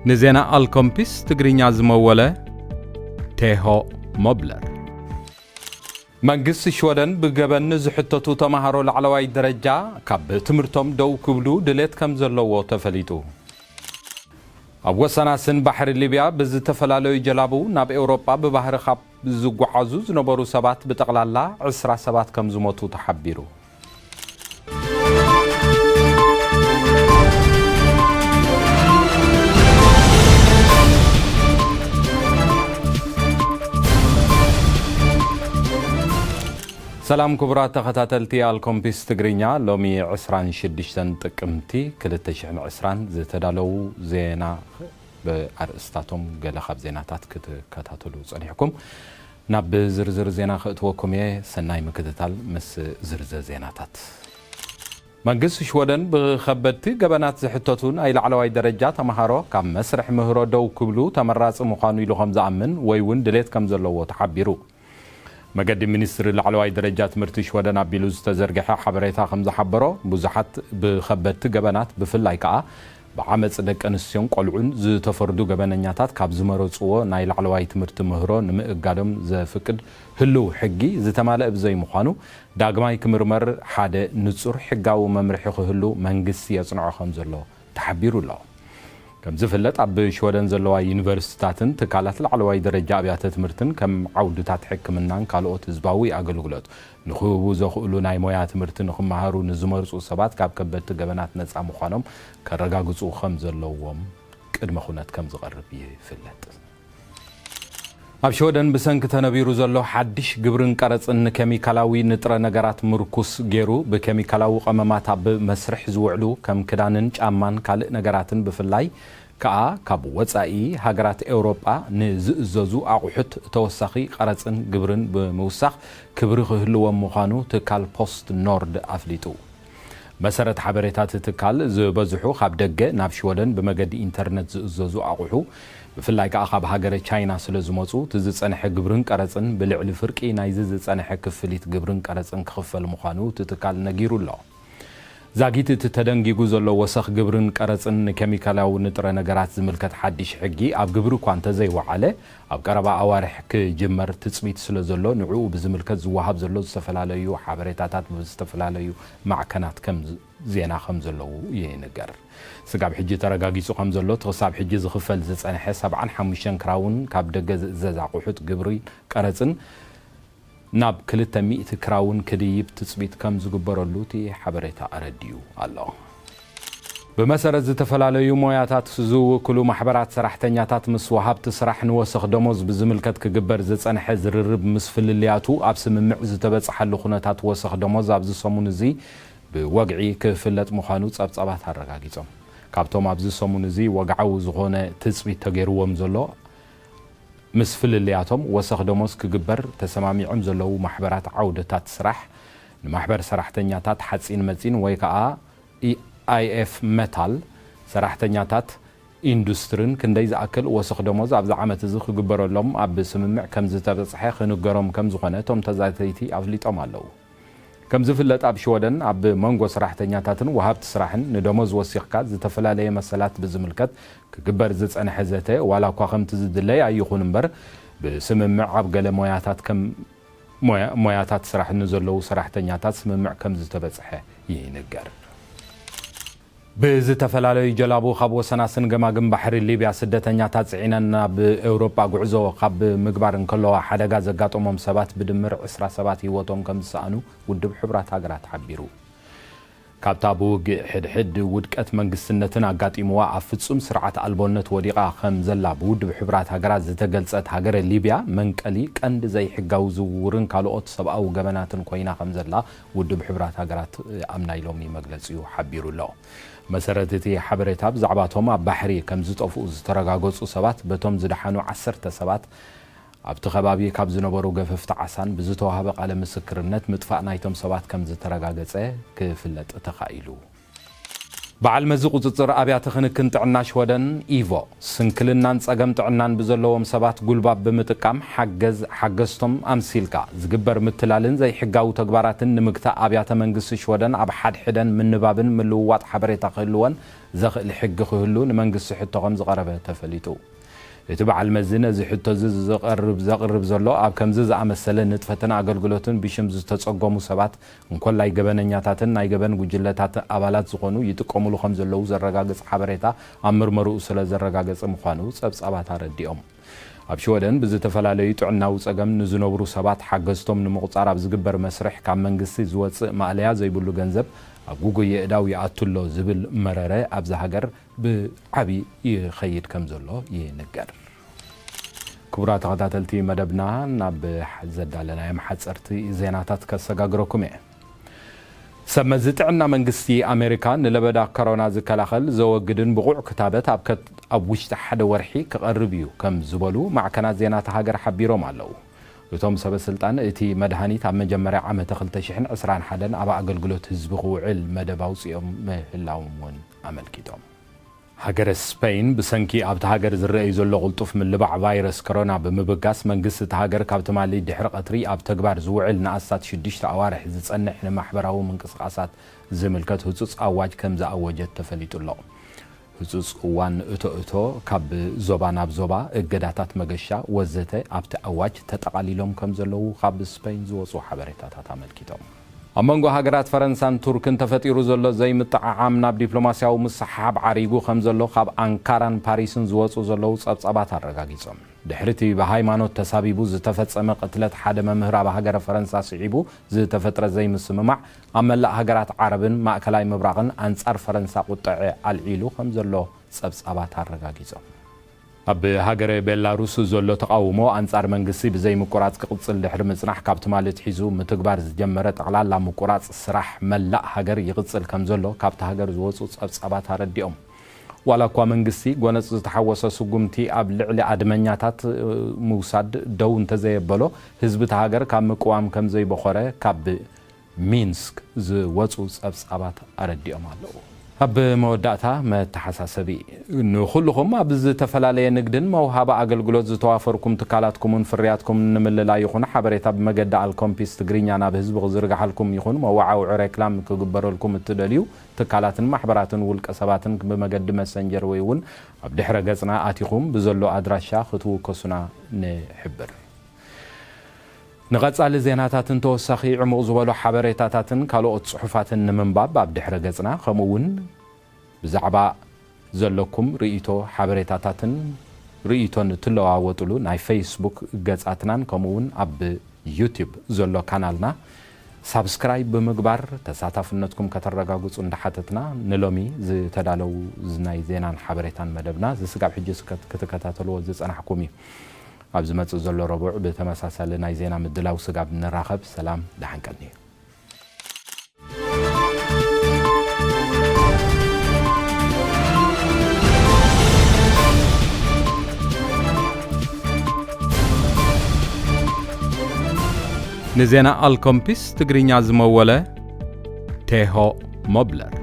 ንዜና ኣልኮምፒስ ትግርኛ ዝመወለ ቴሆ ሞብለር። መንግስቲ ሽወደን ብገበን ዝሕተቱ ተምሃሮ ላዕለዋይ ደረጃ ካብ ትምህርቶም ደው ክብሉ ድሌት ከም ዘለዎ ተፈሊጡ። ኣብ ወሰናስን ባሕሪ ሊብያ ብዝተፈላለዩ ጀላቡ ናብ ኤውሮጳ ብባህሪ ካብ ዝጓዓዙ ዝነበሩ ሰባት ብጠቕላላ ዕስራ ሰባት ከም ዝሞቱ ተሓቢሩ። ሰላም ክቡራት ተኸታተልቲ ኣልኮምፒስ ትግርኛ፣ ሎሚ ዕስራን ሽዱሽተን ጥቅምቲ ክልተ ሽሕን ዕስራን ዝተዳለዉ ዜና ብኣርእስታቶም ገለ ካብ ዜናታት ክትከታተሉ ጸኒሕኩም። ናብ ዝርዝር ዜና ክእትወኩም እየ። ሰናይ ምክትታል ምስ ዝርዝር ዜናታት። መንግስቲ ሽወደን ብኸበድቲ ገበናት ዝሕተቱ ናይ ላዕለዋይ ደረጃ ተምሃሮ ካብ መስርሕ ምህሮ ደው ክብሉ ተመራጺ ምዃኑ ኢሉ ከም ዝኣምን ወይ እውን ድሌት ከም ዘለዎ ተሓቢሩ። መገዲ ሚኒስትሪ ላዕለዋይ ደረጃ ትምህርቲ ሽወደን ኣቢሉ ዝተዘርግሐ ሓበሬታ ከም ዝሓበሮ፣ ብዙሓት ብኸበድቲ ገበናት፣ ብፍላይ ከኣ ብዓመጽ ደቂ ኣንስትዮን ቆልዑን ዝተፈርዱ ገበነኛታት ካብ ዝመረጽዎ ናይ ላዕለዋይ ትምህርቲ ምህሮ ንምእጋዶም ዘፍቅድ ህሉው ሕጊ ዝተማልአ ብዘይምዃኑ፣ ዳግማይ ክምርመር ሓደ ንጹር ሕጋዊ መምርሒ ክህሉ መንግስቲ የጽንዖ ከም ዘሎ ተሓቢሩ ኣሎ። ከም ዝፍለጥ፣ ኣብ ሽወደን ዘለዋ ዩኒቨርሲቲታትን ትካላት ላዕለዋይ ደረጃ ኣብያተ ትምህርትን ከም ዓውድታት ሕክምናን ካልኦት ህዝባዊ ኣገልግሎት ንኽህቡ ዘኽእሉ ናይ ሞያ ትምህርቲ ንኽመሃሩ ንዝመርጹ ሰባት ካብ ከበድቲ ገበናት ነጻ ምዃኖም ከረጋግጹ ከም ዘለዎም ቅድመ ኩነት ከም ዝቐርብ ይፍለጥ። ኣብ ሽወደን ብሰንኪ ተነቢሩ ዘሎ ሓድሽ ግብርን ቀረጽን ንኬሚካላዊ ንጥረ ነገራት ምርኩስ ገይሩ ብኬሚካላዊ ቀመማት ኣብ መስርሕ ዝውዕሉ ከም ክዳንን ጫማን ካልእ ነገራትን ብፍላይ ከኣ ካብ ወጻኢ ሃገራት ኤውሮጳ ንዝእዘዙ ኣቑሑት ተወሳኺ ቀረጽን ግብርን ብምውሳኽ ክብሪ ክህልዎም ምዃኑ ትካል ፖስት ኖርድ ኣፍሊጡ። መሰረት ሓበሬታ እቲ ትካል፣ ዝበዝሑ ካብ ደገ ናብ ሽወደን ብመገዲ ኢንተርነት ዝእዘዙ ኣቑሑ፣ ብፍላይ ከኣ ካብ ሃገረ ቻይና ስለ ዝመጹ፣ እቲ ዝጸንሐ ግብርን ቀረጽን ብልዕሊ ፍርቂ ናይዚ ዝጸንሐ ክፍሊት ግብርን ቀረጽን ክኽፈል ምዃኑ እቲ ትካል ነጊሩ ኣሎ። ዛጊት እቲ ተደንጊጉ ዘሎ ወሰኽ ግብርን ቀረጽን ንኬሚካላዊ ንጥረ ነገራት ዝምልከት ሓድሽ ሕጊ ኣብ ግብሪ እኳ እንተዘይወዓለ፣ ኣብ ቀረባ ኣዋርሕ ክጅመር ትጽቢት ስለ ዘሎ፣ ንዕኡ ብዝምልከት ዝወሃብ ዘሎ ዝተፈላለዩ ሓበሬታታት ብዝተፈላለዩ ማዕከናት ከም ዝ-፣ ዜና ከም ዘለዉ ይንገር። ስጋብ ሕጂ ተረጋጊጹ ከም ዘሎ፣ እቲ ክሳብ ሕጂ ዝኽፈል ዝጸንሐ ሰብዓን ሓሙሽተን ክራውን ካብ ደገ ዝእዘዝ ኣቑሑት ግብሪ ቀረጽን ናብ ክልተ ሚእቲ ክራውን ክድይብ ትጽቢት ከም ዝግበረሉ እቲ ሓበሬታ ኣረዲኡ ኣሎ። ብመሰረት ዝተፈላለዩ ሞያታት ዝውክሉ ማሕበራት ሰራሕተኛታት ምስ ወሃብቲ ስራሕ ንወሰኽ ደሞዝ ብዝምልከት ክግበር ዝጸንሐ ዝርርብ ምስ ፍልልያቱ ኣብ ስምምዕ ዝተበጽሓሉ ኩነታት ወሰኽ ደሞዝ ኣብዚ ሰሙን እዚ ብወግዒ ክፍለጥ ምዃኑ ጸብጻባት ኣረጋጊጾም። ካብቶም ኣብዚ ሰሙን እዚ ወግዓዊ ዝኾነ ትጽቢት ተገይርዎም ዘሎ ምስ ፍልልያቶም ወሰኽ ደሞዝ ክግበር ተሰማሚዖም ዘለዉ ማሕበራት ዓውድታት ስራሕ፣ ንማሕበር ሰራሕተኛታት ሓጺን መጺን ወይ ከኣ ኢኣይኤፍ መታል፣ ሰራሕተኛታት ኢንዱስትርን ክንደይ ዝኣክል ወሰኽ ደሞዝ ኣብዚ ዓመት እዚ ክግበረሎም ኣብ ስምምዕ ከም ዝተበጽሐ ክንገሮም ከም ዝኾነ እቶም ተዛተይቲ ኣፍሊጦም ኣለዉ። ከም ዝፍለጥ፣ ኣብ ሽወደን ኣብ መንጎ ሰራሕተኛታትን ወሃብቲ ስራሕን ንደሞዝ ወሲኽካ ዝተፈላለየ መሰላት ብዝምልከት ክግበር ዝጸንሐ ዘተ፣ ዋላ እኳ ከምቲ ዝድለይ ኣይኹን እምበር፣ ብስምምዕ ኣብ ገለ ሞያታት ከም ሞያ-፣ ሞያታት ስራሕ ንዘለዉ ሰራሕተኛታት ስምምዕ ከም ዝተበጽሐ ይንገር። ብዝተፈላለዩ ጀላቡ ካብ ወሰናስን ገማግም ባሕሪ ሊብያ ስደተኛታት ጽዒነን ናብ ኤውሮጳ ጉዕዞ ካብ ምግባር እንከለዋ ሓደጋ ዘጋጠሞም ሰባት ብድምር ዕስራ ሰባት ህይወቶም ከም ዝሰኣኑ ውድብ ሕቡራት ሃገራት ሓቢሩ። ካብታ ብውግእ ሕድሕድ ውድቀት መንግስትነትን ኣጋጢምዋ ኣብ ፍጹም ስርዓት ኣልቦነት ወዲቓ ከም ዘላ ብውድብ ሕቡራት ሃገራት ዝተገልጸት ሃገረ ሊብያ መንቀሊ ቀንዲ ዘይሕጋዊ ዝውውርን ካልኦት ሰብኣዊ ገበናትን ኮይና ከም ዘላ ውድብ ሕቡራት ሃገራት ኣብ ናይ ሎሚ መግለጺኡ ሓቢሩ ኣሎ። መሰረት እቲ ሓበሬታ፣ ብዛዕባቶም ኣብ ባሕሪ ከም ዝጠፍኡ ዝተረጋገጹ ሰባት፣ በቶም ዝደሓኑ ዓሰርተ ሰባት ኣብቲ ከባቢ ካብ ዝነበሩ ገፈፍቲ ዓሳን ብዝተዋህበ ቃለ ምስክርነት ምጥፋእ ናይቶም ሰባት ከም ዝተረጋገጸ ክፍለጥ ተኻኢሉ። በዓል መዚ ቁጽጽር ኣብያተ ክንክን ጥዕና ሽወደን፣ ኢቮ፣ ስንክልናን ጸገም ጥዕናን ብዘለዎም ሰባት ጉልባብ ብምጥቃም ሓገዝ፣ ሓገዝቶም ኣምሲልካ ዝግበር ምትላልን ዘይሕጋዊ ተግባራትን ንምግታእ ኣብያተ መንግስቲ ሽወደን ኣብ ሓድሕደን ምንባብን ምልውዋጥ ሓበሬታ ክህልወን ዘኽእል ሕጊ ክህሉ ንመንግስቲ ሕቶ ከም ዝቐረበ ተፈሊጡ። እቲ በዓል መዚ ነዚ ሕቶ እዚ ዝቐርብ፣ ዘቕርብ ዘሎ ኣብ ከምዚ ዝኣመሰለ ንጥፈትን ኣገልግሎትን ብሽም ዝተጸገሙ ሰባት እንኮላይ ገበነኛታትን ናይ ገበን ጉጅለታት ኣባላት ዝኾኑ ይጥቀሙሉ ከም ዘለዉ ዘረጋግጽ ሓበሬታ ኣብ ምርመርኡ ስለ ዘረጋገጸ ምዃኑ ጸብጻባት ኣረዲኦም። ኣብ ሽወደን ብዝተፈላለዩ ጥዕናዊ ጸገም ንዝነብሩ ሰባት ሓገዝቶም ንምቑጻር ኣብ ዝግበር መስርሕ ካብ መንግስቲ ዝወጽእ ማእለያ ዘይብሉ ገንዘብ ኣብ ጉጉይ የእዳው ይኣቱ ኣሎ ዝብል መረረ ኣብዛ ሃገር ብዓቢ ይኸይድ ከም ዘሎ ይንገር። ክቡራት ተኸታተልቲ መደብና፣ ናብ ዘዳለናዮም ሓጸርቲ ዜናታት ከሰጋግረኩም እየ። ሰብ መዚ ጥዕና መንግስቲ ኣሜሪካ ንለበዳ ኮሮና ዝከላኸል ዘወግድን ብቑዕ ክታበት ኣብ ከት-፣ ኣብ ውሽጢ ሓደ ወርሒ ክቐርብ እዩ ከም ዝበሉ ማዕከናት ዜና እታ ሃገር ሓቢሮም ኣለዉ። እቶም ሰበ ስልጣን እቲ መድሃኒት ኣብ መጀመርያ ዓመተ ክልተ ሽሕን ዕስራን ሓደን ኣብ ኣገልግሎት ህዝቢ ክውዕል መደብ ኣውጺኦም ምህላዎም እውን ኣመልኪቶም። ሃገረ ስፐይን ብሰንኪ ኣብታ ሃገር ዝረኣይ ዘሎ ቅልጡፍ ምልባዕ ቫይረስ ኮሮና ብምብጋስ፣ መንግስቲ እታ ሃገር ካብ ትማሊ ድሕሪ ቀትሪ ኣብ ተግባር ዝውዕል ንኣስታት ሽዱሽተ ኣዋርሕ ዝጸንሕ ንማሕበራዊ ምንቅስቓሳት ዝምልከት ህጹጽ ኣዋጅ ከም ዝኣወጀት ተፈሊጡ ኣሎ። ህጹጽ እዋን እቶ እቶ፣ ካብ ዞባ ናብ ዞባ፣ እገዳታት መገሻ ወዘተ ኣብቲ ኣዋጅ ተጠቓሊሎም ከም ዘለዉ ካብ ስፐይን ዝወጹ ሓበሬታታት ኣመልኪቶም። ኣብ መንጎ ሃገራት ፈረንሳን ቱርክን ተፈጢሩ ዘሎ ዘይምጥዕዓም ናብ ዲፕሎማስያዊ ምስሕሓብ ዓሪጉ ከም ዘሎ ካብ ኣንካራን ፓሪስን ዝወጹ ዘለዉ ጸብጻባት ኣረጋጊጾም። ድሕሪ እቲ ብሃይማኖት ተሳቢቡ ዝተፈጸመ ቅትለት ሓደ መምህር ኣብ ሃገረ ፈረንሳ ስዒቡ ዝተፈጥረ ዘይምስምማዕ ኣብ መላእ ሃገራት ዓረብን ማእከላይ ምብራቕን ኣንጻር ፈረንሳ ቁጥዐ ኣልዒሉ ከም ዘሎ ጸብጻባት ኣረጋጊጾም። ኣብ ሃገረ ቤላሩስ ዘሎ ተቓውሞ ኣንጻር መንግስቲ ብዘይምቁራጽ ክቕጽል ድሕሪ ምጽናሕ፣ ካብ ትማሊ ኣትሒዙ ምትግባር ዝጀመረ ጠቕላላ ምቁራጽ ስራሕ መላእ ሃገር ይቕጽል ከም ዘሎ ካብቲ ሃገር ዝወጹ ጸብጻባት ኣረዲኦም። ዋላ እኳ መንግስቲ ጎነጽ ዝተሓወሰ ስጉምቲ ኣብ ልዕሊ ኣድመኛታት፣ እ፣ ምውሳድ ደው እንተዘየበሎ፣ ህዝቢ እታ ሃገር ካብ ምቅዋም ከም ዘይበኾረ ካብ ሚንስክ ዝወጹ ጸብጻባት ኣረዲኦም ኣለዉ። ኣብ መወዳእታ መተሓሳሰቢ። ንኹልኹም ኣብ ዝተፈላለየ ንግድን መውሃቢ ኣገልግሎት ዝተዋፈርኩም ትካላትኩምን ፍርያትኩምን ንምልላይ ይኹን ሓበሬታ ብመገዲ ኣልኮምፒስ ትግርኛ ናብ ህዝቢ ክዝርግሓልኩም ይኹን መወዓውዒ ሬክላም ክግበረልኩም እትደልዩ ትካላትን ማሕበራትን ውልቀ ሰባትን ብመገዲ መሰንጀር ወይ እውን ኣብ ድሕረ ገጽና ኣቲኹም ብዘሎ ኣድራሻ ክትውከሱና ንሕብር። ንቐጻሊ ዜናታትን ተወሳኺ ዕሙቕ ዝበሉ ሓበሬታታትን ካልኦት ጽሑፋትን ንምንባብ ኣብ ድሕረ ገጽና፣ ከምኡ እውን ብዛዕባ ዘለኩም ርእይቶ፣ ሓበሬታታትን ርእይቶን እትለዋወጥሉ ናይ ፌስቡክ ገጻትናን ከምኡ እውን ኣብ ዩቲዩብ ዘሎ ካናልና ሳብስክራይብ ብምግባር ተሳታፍነትኩም ከተረጋግጹ እንዳሓተትና፣ ንሎሚ ዝተዳለዉ ናይ ዜናን ሓበሬታን መደብና ዝስጋብ ሕጂ ስከት-፣ ክትከታተልዎ ዝጸናሕኩም እዩ። ኣብ ዝመጽእ ዘሎ ረቡዕ ብተመሳሳሊ ናይ ዜና ምድላው ስጋብ ንራኸብ። ሰላም፣ ደሓን ቀንዩ። ንዜና ኣልኮምፒስ ትግርኛ ዝመወለ ቴሆ ሞብለር።